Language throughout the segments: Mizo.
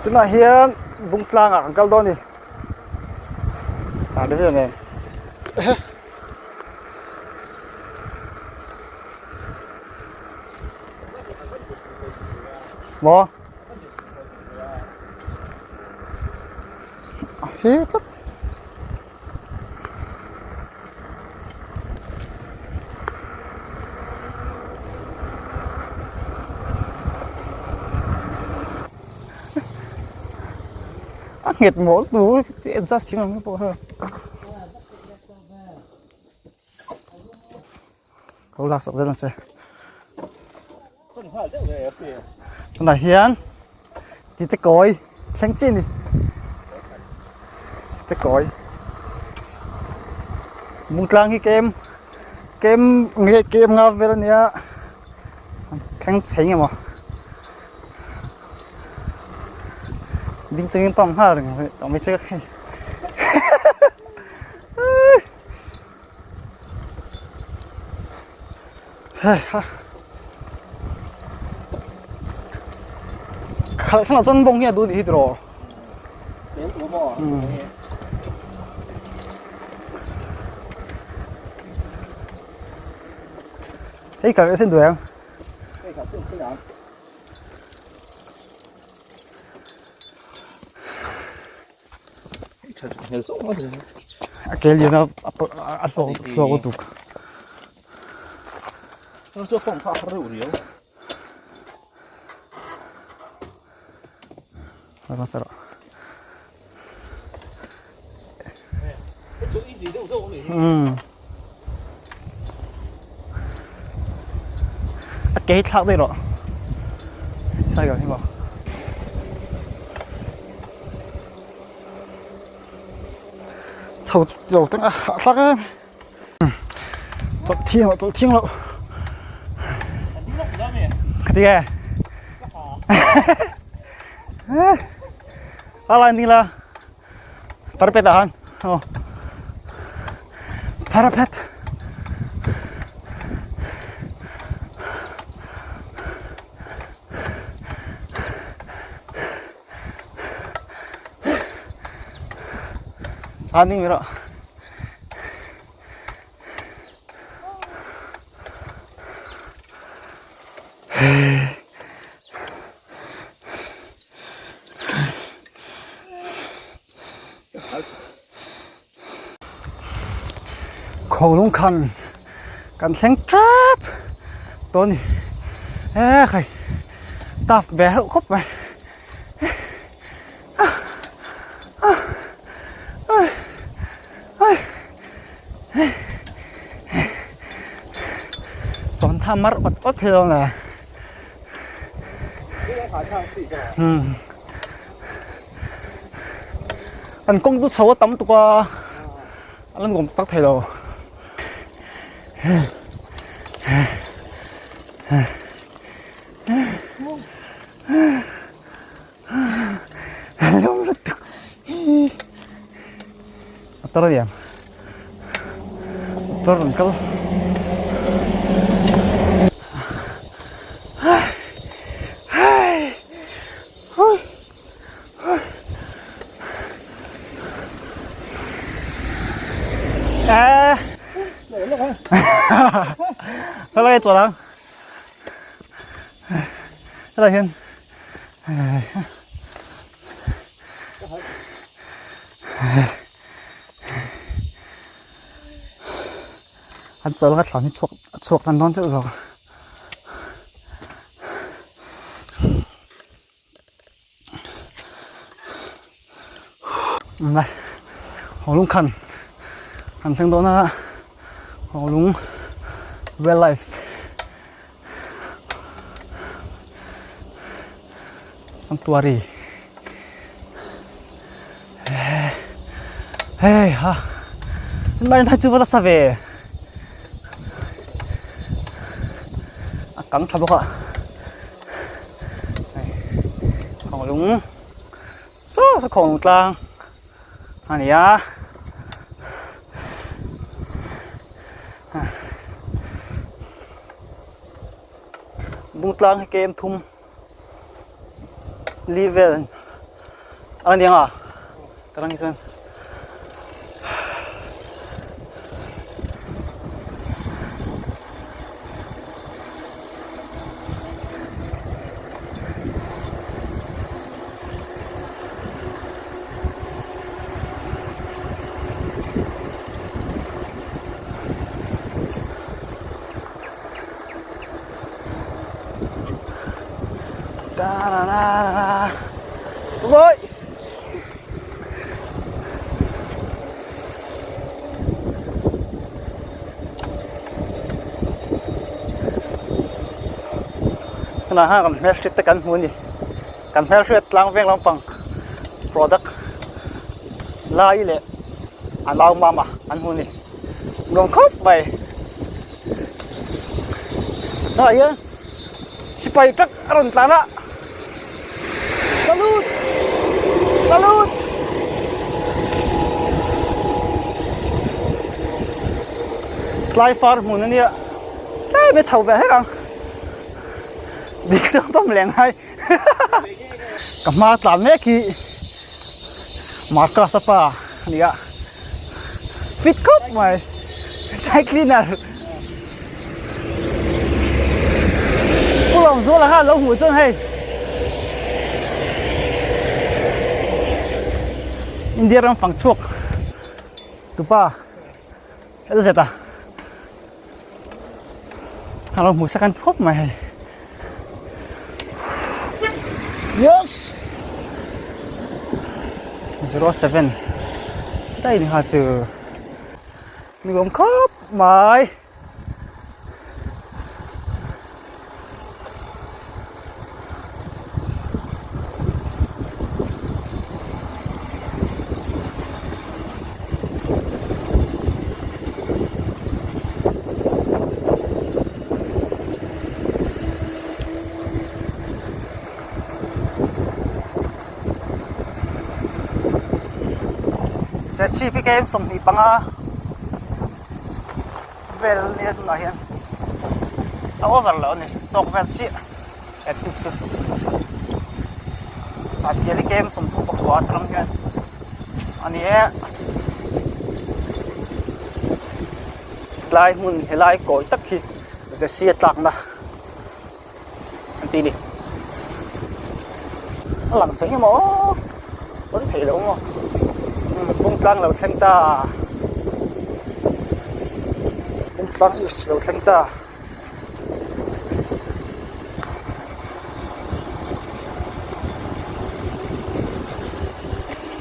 Tunah hian bung tlangah kan kal dawn a ni. Ah ni nen. Maw? A he tlat. A nghet mawl tu ti adjust thing ang pawh ha. Ko lak sak zel ang che. Tunah hian tite kawi thleng chi a ni tite kawi Bungtlang hi kem kem nge kem nga vel a nia thleng chhe nge maw ding chungin pump nghal reng mai se ka hei. Khalh thlang ah chuan bawng hi a duh anih hi tiraw? Hei kal sin duh em? A ke lian a a hlawk hlawk lutuk. A ke hi thlak daih rawh. Cycle hi maw. Chho lo teng a hahthlak em. Chawlh thiang loh chawlh thiang loh. Ka ti e. A lai ding la. Parapet ah khan. Aw. Parapet. A ding rawh. Khawnglung khan kan thleng tep tawh a ni e khai tap ve hlauh khawp mai. Chawn tha mar awt awt thei dawn le. An kawng chu chho a tam tuk a, a la nuam tak thei lo. A tar lian a tar rawn kal e helai chuan ang helai hian An chawl ka thlan hi chhuak a chhuak tan dawn chauh zawk. Lai Hawnglung khan an thleng dawn a Hawnglung wildlife Sanctuary Hei ha Mai thai chu va nasa ve A kang tha bawk a Khawnglung Saw saw khawnglung tlang a ni a. Bungtlang hi kem thum li vel. A ni anga tarang hi chuan Ôi. Tunah hian kan hmelhriat te kan hmu a ni. Kan hmelhriat tlang veng lampang product lai leh a nau mama an hmu a ni. Nuam khawp mai. Tunah hian sipai truck a rawn tlan a. Salute! Salute! Tlai far hmun a nia tlem e chho ve hlek ang dik chuan pawm leh ngai ka hma tlan mek hi Marcus a pa a ni a fit khawp mai cycling-a Pu Lawmzuala kha lo hmuh chuan hei India ram fang chhuak tupa hel zet a a lo hmuh sak an khawp mai hei yes 07 daih ni kha chu Ni awm khawp mai. Serchhip hi km 25 vel nia tunah hian a over lo a ni tawk vel chiah Serchhip chu a chian hi km 34 atang hian a ni e tlai hmun helai kawi tak hi Zesi a tlakna. An ti ni. A lang thei emaw pawn thei lo maw bung tlang lo thleng ta bung tlang is lo thleng ta.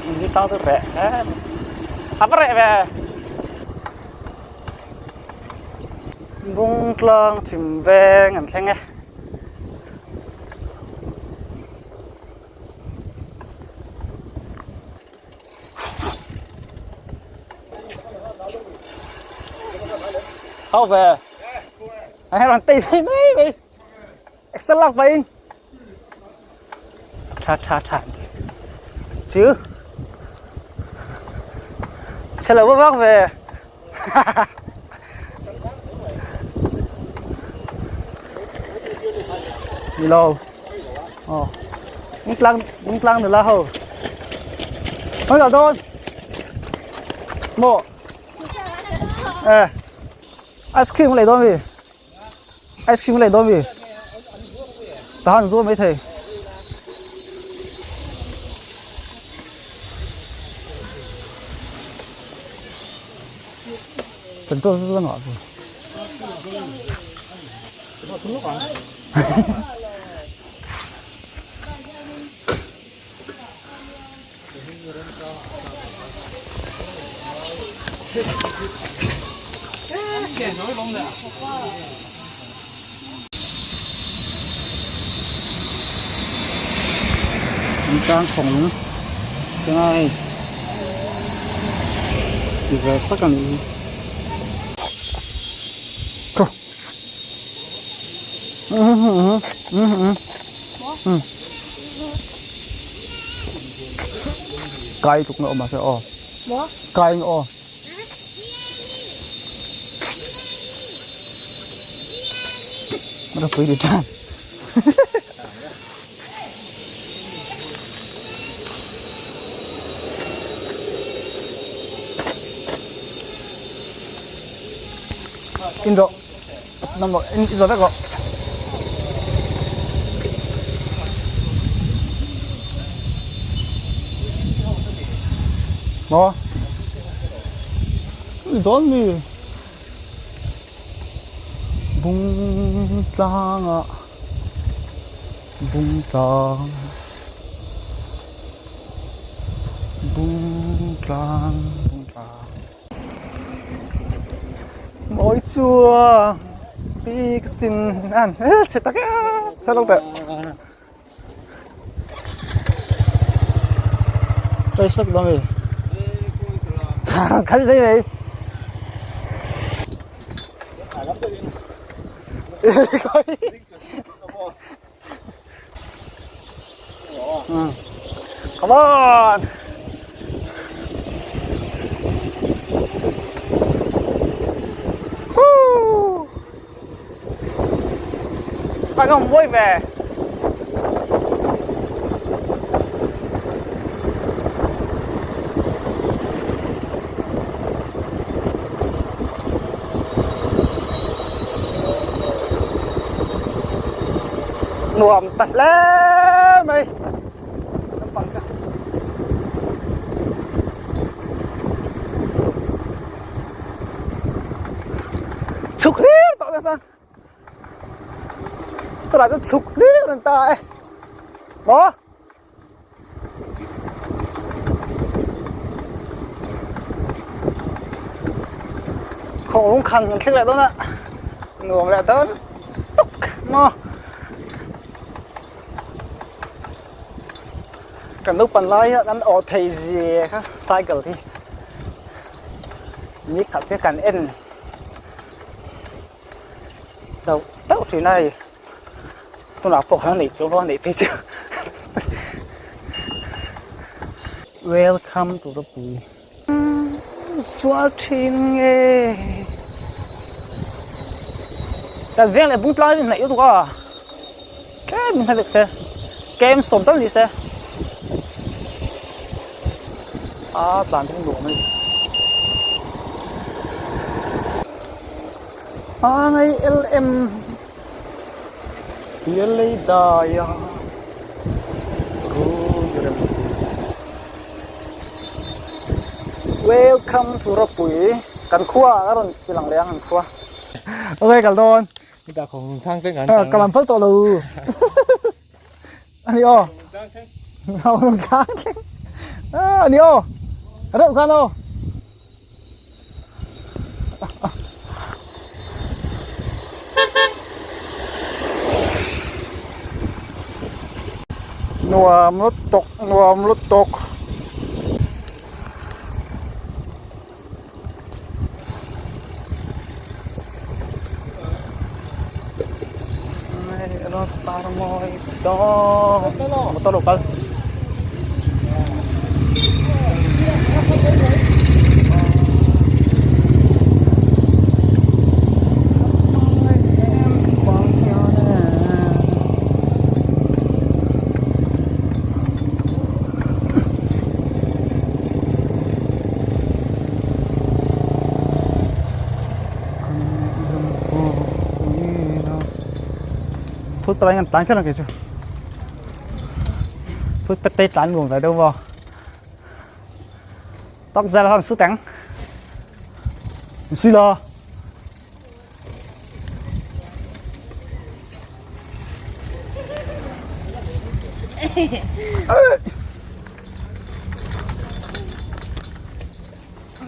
Bung tlang chu reh hle a va reh ve. Bung tlang thim veng an thleng e. Hau ve. Hei rawn tei phei mai mai. Excel lak vain. Tha tha tha. Chứ. Chhe lo vak ve. Ni lo. Ờ. Bung tlang bung tlang nula ho. Hoi cả đôn. Mo. Ê. Ice cream lei dawn mi. Ice cream lei dawn mi. Ta han zuar mai thei. Kan tuah chu ngah chu. Tlang khawng changa hei ti ve sak a nih hi. Kai tluk na awm mahse aw kai na aw. Nó pui đi tan. In rawh nam rawh in zawh vek rawh. Maw? I dawn mi? Bung tlangah bung tlang bung tlang bung tlang Mawi chua bik sin an chhe tak e chhe lo teh Đây sắc đó mày. Khăn đây mày. Come on. Woo. Bạn không vui về. Nuam ta hle mai naupang chu chhuk hlir tawh nasa tunah chuan chhuk hlir an ta e maw. Khawng lung khan kan thleng leh dawn a nuam leh dawn tuk maw kan naupan lai hian an awh thei zia kha cycle hi ni khat hi kan en deuh deuh thin a hei. Tunah pawh khan a neih chu a neih phei chu Welcome to the pui Sual thin nge Kan veng leh bung tlai in hnaih lutuk a tlem in hla vek se kem sawm tal ni se a tlan te hi nuam a ni A ngai LM Pialei daia run rem Welcome to Ropui kan khua a rawn ti lang leh ang an khua. Ok kal dawn. Heta khawng thang thleng an Ka lam phal tawh lo. Ani aw. Khawng thang thleng. Ani aw. Reuh khan aw. Nuam lutuk nuam lutuk. Motor lo kal. Phút tay anh tán cái nào kìa chứ Phút tay tán nguồn về đâu vào Tóc ra là làm sư tán Suy lo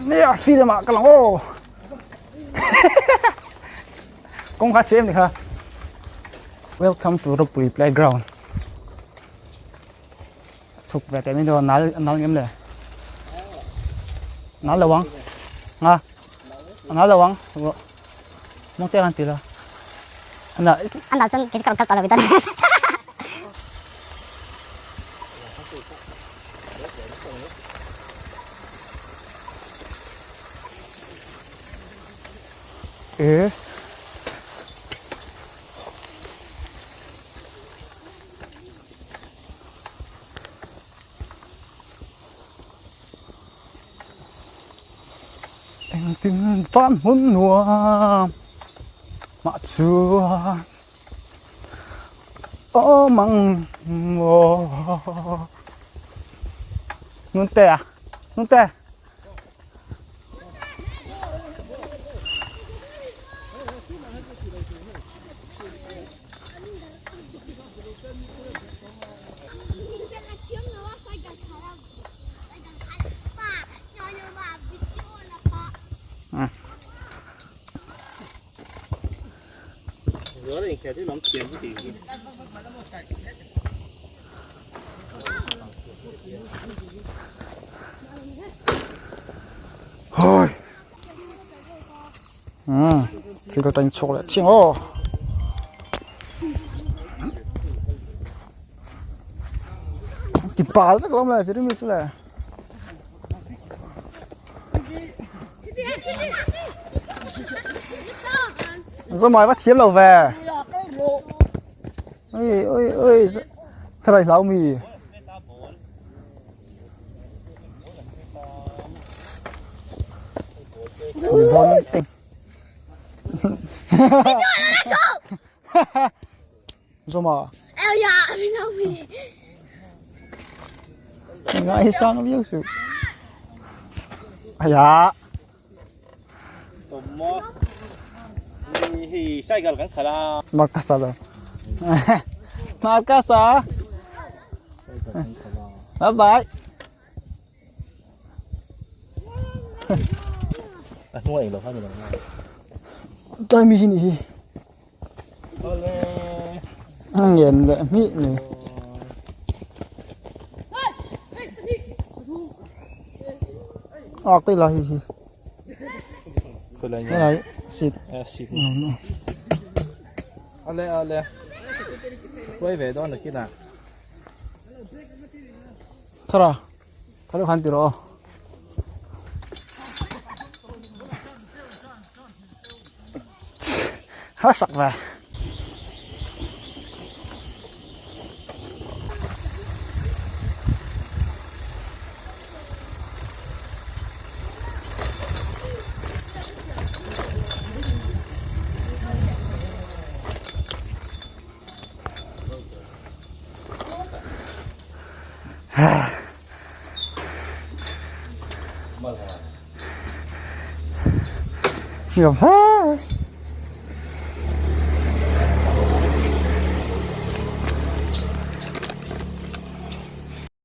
Nia phi lamah ka lang aw Kawng kha chhe em ni kha Welcome to Ropui playground Chhuk ve teh mai dawn nal nal ngem le Nal lo ang Nga Nal lo ang Mawng te khan ti la Ana An dal chuan kei chu ka rawn kal tawh lo ve dawn. E. Engtin van hmun nuam. Mah chuan awm ang maw. Nunte a, Nunte. Hoi. Field atangin chhuak leh chiang aw. Ti pal vek lawm le zirimi chu le. Zawmai va thiam lo ve. Oi oi oi thrai hlau mi. Bon ting. Zoma. Ngai sang viau su. Aya. Markasa lo. Markasa. Bye bye. A hnuai eng lo kha ni lo. Tlai mi hi ni hi. Ngen leh hmih ni. Ak tei la hi hi. Helai sit. Sit. Ale ale. Quay về đó là cái nào? Thara. Thara khan ti rawh aw. Ha sak ve. Nhiều thế.